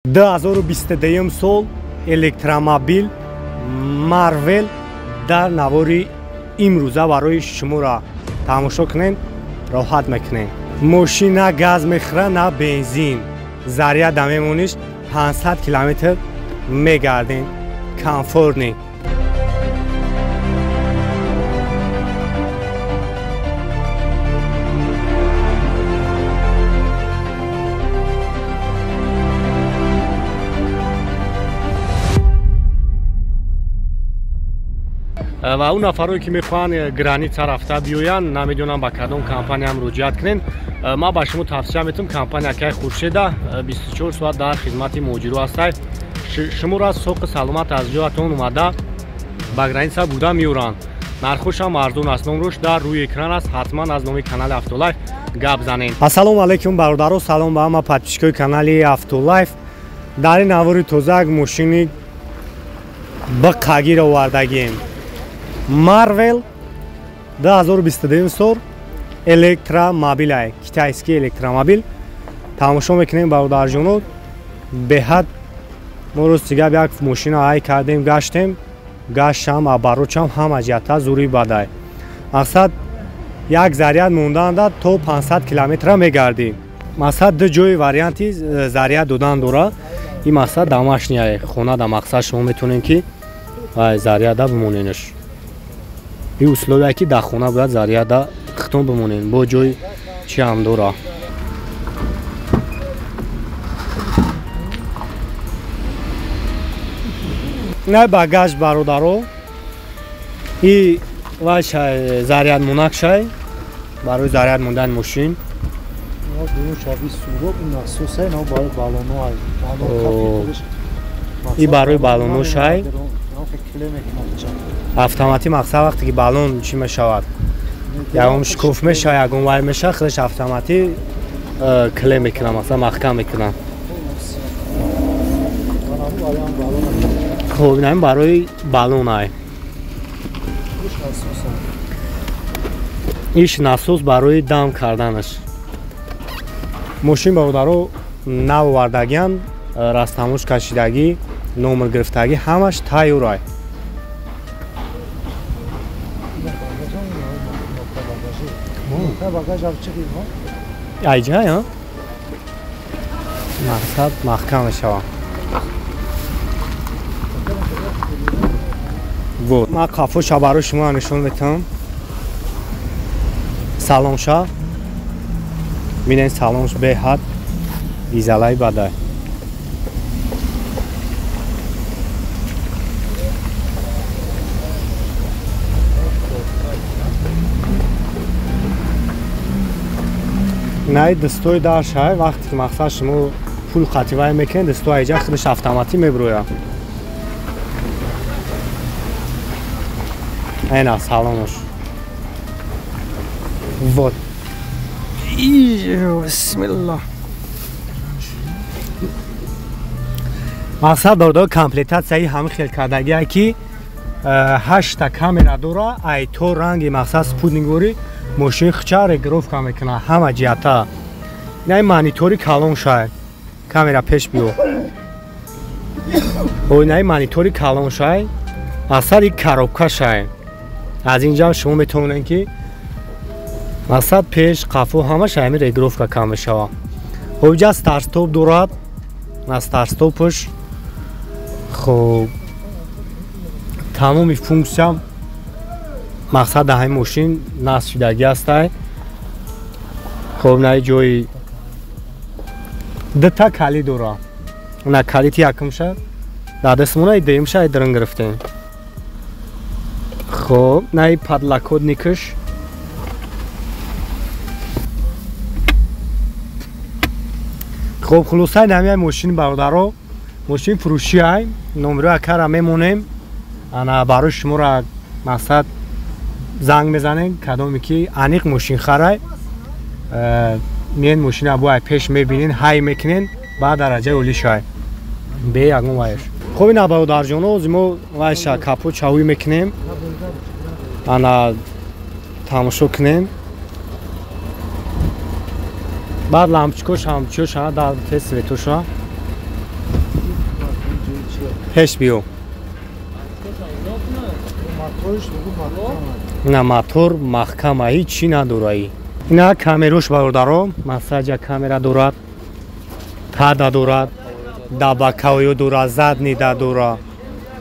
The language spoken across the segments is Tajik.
2022 сол электромобил Марвел дар навори имрӯза барои шуморо тамошо кунем, роҳат мекунем. Мошин на газ мехӯра, на бензин. Заряда мемониш 500 километр мегардем. Комфортный. Ва он нафарое ки мехоҳанд граница рафта биёянд, намедонам ба кадом компания муроҷиат кунен. Ман ба шумо тавсия метам компания Акай Хуршеда 24 соат дар хизмати муҳоҷиро ҳастай. Шуморо соқи саломат аз ҷоятон омада ба граница буда меоранд. Нархошам арзон аст. Номрош дар рӯи экран аст. Ҳатман аз номи канали Автолайф гап занем. Ассалому алайкум бародаро, салом ба ҳама подписчикои канали Автолайф. Дар ин навори тоза як мошини бақагир овардагием. Марвел 2022 сол электромобил, китайский электромобил. Тамошо мекунем бародарҷоно. Беҳад мо рости гап як мошина ай кардем, гаштем, гаштам, абарочам ҳама ҷиҳата зури бадай. Мақсад як заряд монданда то 500 километра мегардӣ. Мақсад ду ҷои варианти заряд додан дора. Ин мақсад домашняя хона да мақсад шумо метавонед ки заряда бимоненаш. Ин условия ки дар хона бояд заряда хитон бимонем, бо ҷои чи ҳам дора. На багаж бародаро, и вай шай заряд монак шай барои заряд мондани мошин. И барои баллоно шай. Автоматӣ мақсад вақте ки баллон чӣ мешавад, ягон шикоф мешавад, ягон вай мешавад, худаш автоматӣ кле мекунад, мақсад маҳкам мекунад. Хоб, инам барои баллон ай. Иш насос барои дам карданаш. Мошин бародаро нав овардагиам, растамуш кашидагӣ, номер гирифтагӣ, ҳамаш тайёр ай. Айҷа, мақсад маҳкам мешавад. Вот ман қафоша барои шумо нишон метавам. Салонша бинед, салонш беҳад изалаи бадай. Най дастҳои дар шай, вақте ки мақсад шумо пул қативай мекунед, дастҳо айҷа худаш автоматӣ мебирояд. Айна салонош. Вот. Бисмиллаҳ. Мақсад бародаро комплектатсияи ҳамин хел кардагие ки 8та камера дора, ай то ранги мақсад спутникворӣ мошин хча регировка мекунад ҳама ҷиҳата. Ин монитори калон шай. Камера пеш биё. Ин монитори калон шай. Мақсад ин коробка шай. Аз инҷа шумо метавонед ки мақсад пеш, қафо ҳамаш ҳамин регировка кам мешавад. Хоб, инҷа старт-стоп дорад. Аз старт-стопш хоб тамоми функсия мақсад дар ҳамин мошин насб шудагӣ ҳастай. Хоб, на ҷои дута калид дора. На калити якумша дар дастмона, дуюмша ай дрон гирифтем. Хоб, на подлокотникаш. Хоб, хулосаи ҳамин мошин бародаро, мошин фурӯшӣ ай, номерои акара мемонем. Ана барои шуморо мақсад занг мезанем, кадоме ки аниқ мошин харай, миен мошина бо ай пеш мебинен, ҳай мекунен, баъд дараҷаи олӣ шай. Бе ягон вайш. Хоб, ина бародарҷоно, ҳозир мо вайша капот чавӣ мекунем. Ана тамошо кунем. Баъд лампочкош ҳам чиёш дар тез светоша. Пеш биё. На мотор маҳкама, ҳичи надораи. Ина камерош, бародаро, масаҷа камера дорад, тада дорад, дабакаоё дорад, задний да дора.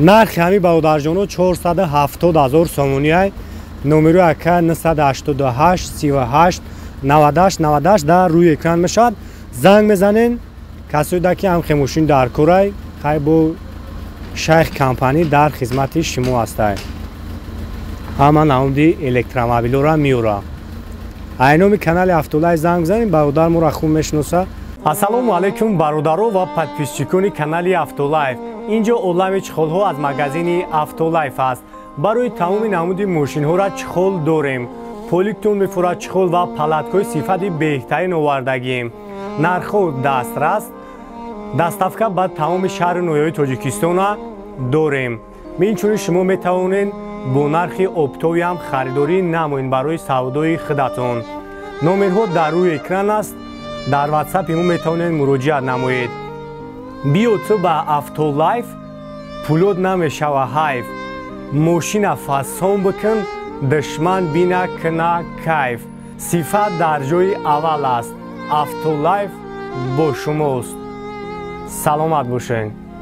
Нархи ҳами, бародарҷоно, 470 ҳазор сомониай. Номерои ака 988 38 98 98 дар рӯи экран мешавад. Занг мезанен, касоида ки ҳамхе мошин дар корай, хай бо Шайх компанӣ дар хизмати шумо ҳастай. Ҳама намуди электромобилҳоро меёра. Айноми канали Автолайф занг бизанем, бародар моро хуб мешиноса. Ассалому алайкум, бародаро ва подписчикони канали Автолайф. Инҷо олами чехолҳо аз магазини Автолайф аст. Барои тамоми намуди мошинҳоро чехол дорем. Поликтон мефурад, чехол ва палаткаҳои сифати беҳтарин овардагием. Нархҳо дастрас, доставка ба тамоми шаҳру ноҳияҳои Тоҷикистона дорем. Инчунин шумо метавонед бо нархи оптовиам харидорӣ намоед барои савдои худатон. Номерҳо дар рӯи экран аст. Дар ватсапи мо метавонед муроҷиат намоед. Биё ту ба Автолайф, пулот намешава ҳайф. Мошина фасон бикун, душман бина кина кайф. Сифат дар ҷои аввал аст. Автолайф бо шумост. Саломат бошед.